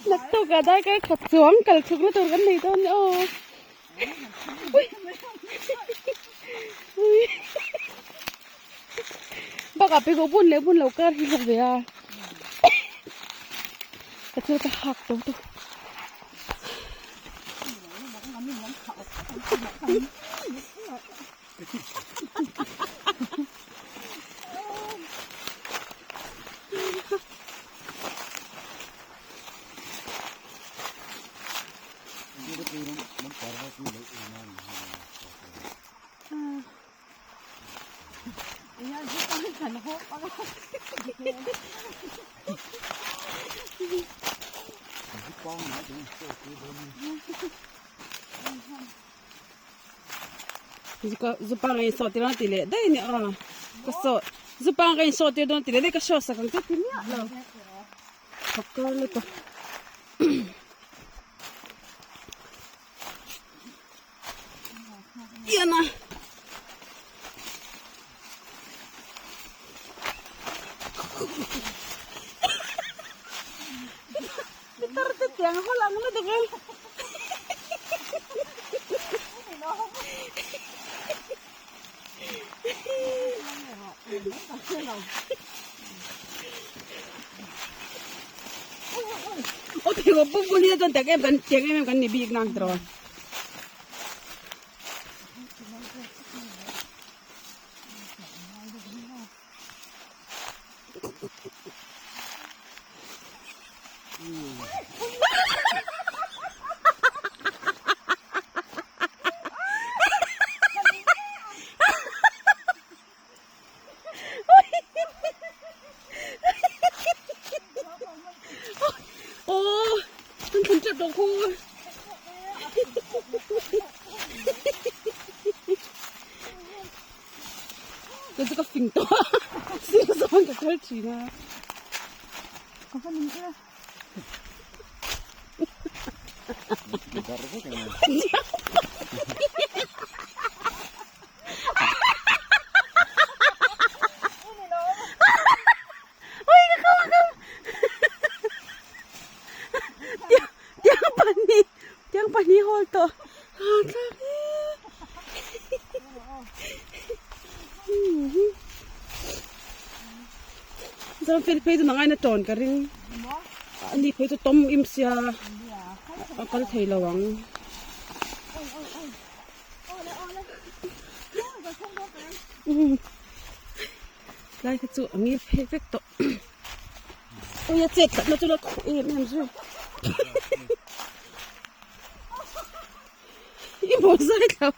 Naktuk ah darkar khat chuang kal chhuk na tur kan nei dawn ni aw. Bakah pheikhawk bun leh bun lo kar hi hlawk ve a. Ka thil ka hak tawh tawh. Zupang a insawh tir dawn tih leh daih a ni a ka saw zupang ka insawh tir dawn tih leh daih ka hriat sak ang che ti miah lo ka kar lutuk. Iana. Pitar te tiang ho lang lutuk em. Aw thei buk bul hi chuan tiang em kan tiang em em kan ni bik nang tiraw. Aw kan thlen tep tawh khu. Ka chu ka fing tawh a sir zawn ka kal thin a. Ka va ning e. Oi ka kau ka tiang tiang pahnih tiang pahnih hawl tawh a thlak e chuan fel phei chu nangai na tawn ka ring ani phei chu tawm im sia a kal thei lo ang. Tlai kha chu a ngil phei vek tawh ui a chet tlatna chu la khuh em em zui i maw zai thla